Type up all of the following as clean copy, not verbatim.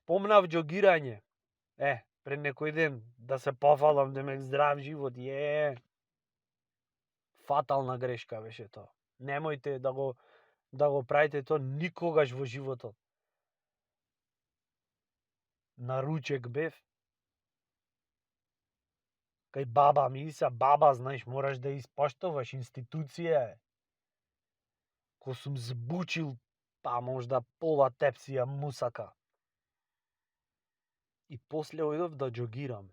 Спомнав џогирање. Пред некој ден да се пофалам демек здрав живот. Фатална грешка беше тоа. Немојте да го правите тоа никогаш во животот. На ручек бев. Кај баба ми баба, знаеш, мораш да испоштуваш, институција е. Ко сум збучил, можда пола тепсија мусака. И после ојдов да џогирам.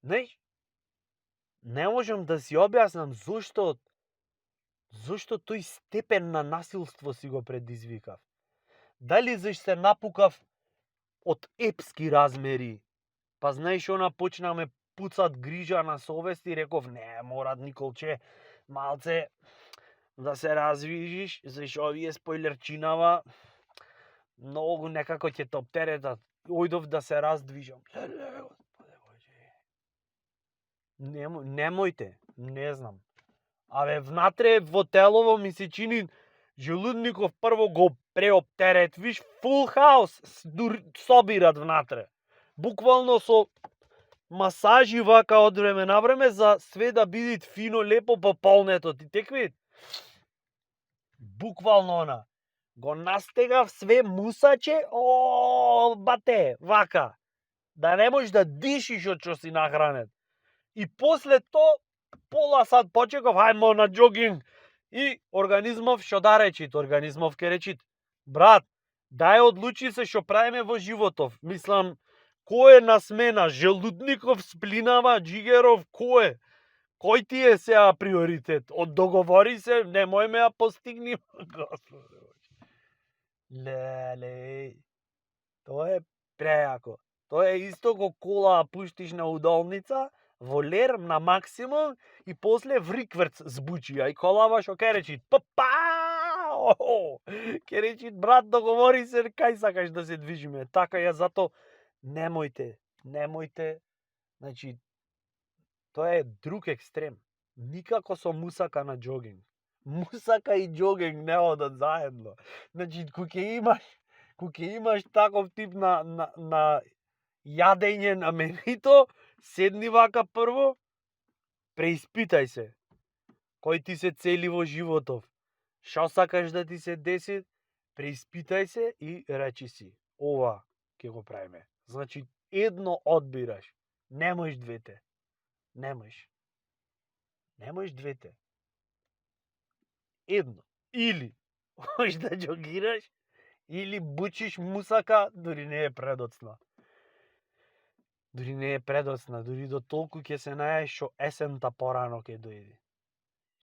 Знаеш, не можам да си објаснам зошто тој степен на насилство си го предизвикав. Дали зашто се напукав од епски размери, па знаеш, почна ме пуцат грижа на совест и реков, не, мора Николче, малце да се развижиш, зашто овие спојлерчинава многу некако ќе те оптеретат. Ојдов да се раздвижам. Немојте, не знам. Внатре во телово ми се чини желудников прво го преоптерет, виж, фул хаос собират внатре. Буквално со масажи вака од време на време за све да биде фино, лепо пополнето. Ти текви? Буквално го настегав све мусаче, бате, вака. Да не можеш да дишиш од што си нахранет. И после тоа, пола сат почекав, хајмо на џогинг. И организмов што да речит, организмов ке речит, брат, дај одлучи се што правиме во животов. Мислам, кој е на смена? Желудников, сплинава, джигеров, кој? Кој ти е сега приоритет? Договори се, немој ме ја постигни. Леле, тоа е прејако. Тоа е исто ко кола пуштиш на удолница, волер на максимум и после врикверц збучи, а и колава шо ке речи, ке речи, брат, договори се, кај сакаш да се движиме. Така ја зато немојте, значи, тоа е друг екстрем. Никако со мусака на џогинг. Мусака и џогинг не одат заедно. Значи, кога имаш таков тип на јадење на менито, седни вака прво, преиспитај се. Кој ти се цели во животов? Шо сакаш да ти се деси? Преиспитај се и речи си, ова ќе го правиме. Значи, едно одбираш. Немоеш двете. Немоеш двете. Едно. Или можеш да џогираш, или бучиш мусака, дури не е предоцна. Дури до толку ќе се најаеш што есента порано ќе дојде.